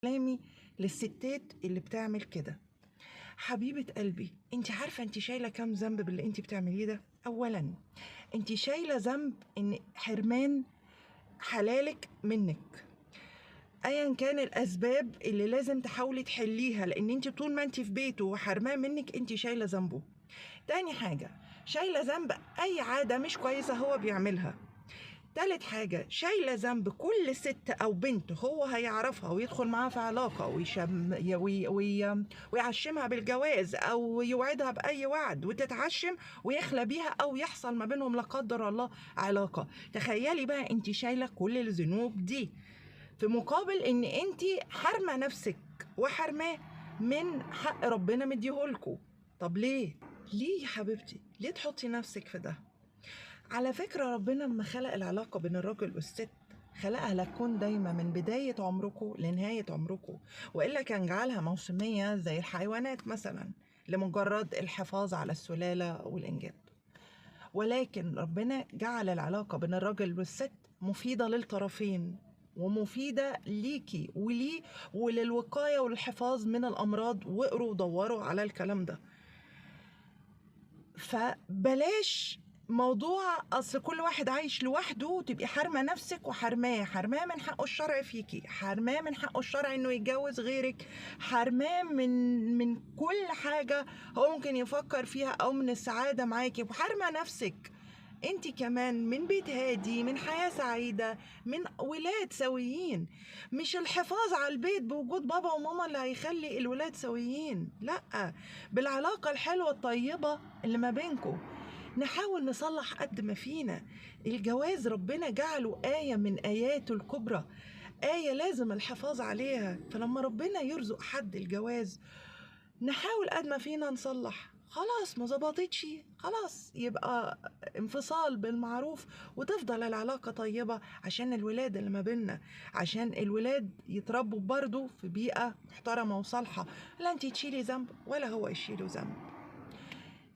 كلامي للستات اللي بتعمل كده. حبيبة قلبي، انت عارفة انت شايلة كام ذنب باللي انت بتعمليه ده؟ اولا انت شايلة ذنب ان حرمان حلالك منك، ايا كان الاسباب اللي لازم تحاولي تحليها، لان انت طول ما انت في بيته وحرماه منك انت شايلة ذنبه. تاني حاجة، شايلة ذنب اي عادة مش كويسة هو بيعملها. تالت حاجة، شايلة ذنب كل ست أو بنت هو هيعرفها ويدخل معاها في علاقة ويعشمها بالجواز أو يوعدها بأي وعد وتتعشم ويخلى بيها أو يحصل ما بينهم لا قدر الله علاقة. تخيلي بقى انت شايلة كل الذنوب دي في مقابل ان انت حارمة نفسك وحرماه من حق ربنا مديهولكوا. طب ليه؟ ليه يا حبيبتي؟ ليه تحطي نفسك في ده؟ على فكرة ربنا لما خلق العلاقة بين الراجل والست خلقها لتكون دايما من بداية عمركم لنهاية عمركم، وإلا كان جعلها موسمية زي الحيوانات مثلا لمجرد الحفاظ على السلالة والإنجاب. ولكن ربنا جعل العلاقة بين الراجل والست مفيدة للطرفين ومفيدة ليكي وليه وللوقاية والحفاظ من الأمراض. واقروا ودوروا على الكلام ده. فبلاش موضوع اصل كل واحد عايش لوحده وتبقي حارمه نفسك وحرماه، حرماه من حقه الشرعي فيكي، حرماه من حقه الشرعي انه يتجوز غيرك، حرماه من كل حاجه هو ممكن يفكر فيها او من السعاده معاكي، وحرمه نفسك انت كمان من بيت هادي، من حياه سعيده، من ولاد سويين. مش الحفاظ على البيت بوجود بابا وماما اللي هيخلي الولاد سويين، لا، بالعلاقه الحلوه الطيبه اللي ما بينكم. نحاول نصلح قد ما فينا. الجواز ربنا جعله آية من آياته الكبرى، آية لازم الحفاظ عليها. فلما ربنا يرزق حد الجواز نحاول قد ما فينا نصلح. خلاص ما ظبطتش، خلاص يبقى انفصال بالمعروف وتفضل العلاقة طيبة عشان الولاد اللي ما بيننا، عشان الولاد يتربوا برضو في بيئة محترمة وصالحة، لا انتي تشيلي ذنب ولا هو يشيله ذنب.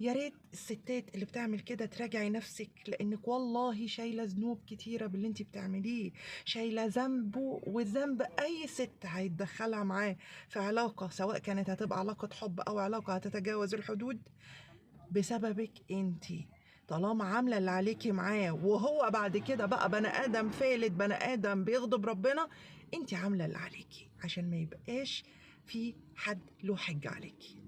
يا ريت الستات اللي بتعمل كده تراجعي نفسك، لانك والله شايله ذنوب كتيره باللي انت بتعمليه، شايله ذنبه وذنب اي ست هيتدخلها معاه في علاقه، سواء كانت هتبقى علاقه حب او علاقه هتتجاوز الحدود بسببك انت. طالما عامله اللي عليكي معاه وهو بعد كده بقى بني ادم فالت، بني ادم بيغضب ربنا، انت عامله اللي عليكي عشان ما يبقاش في حد له حجه عليكي.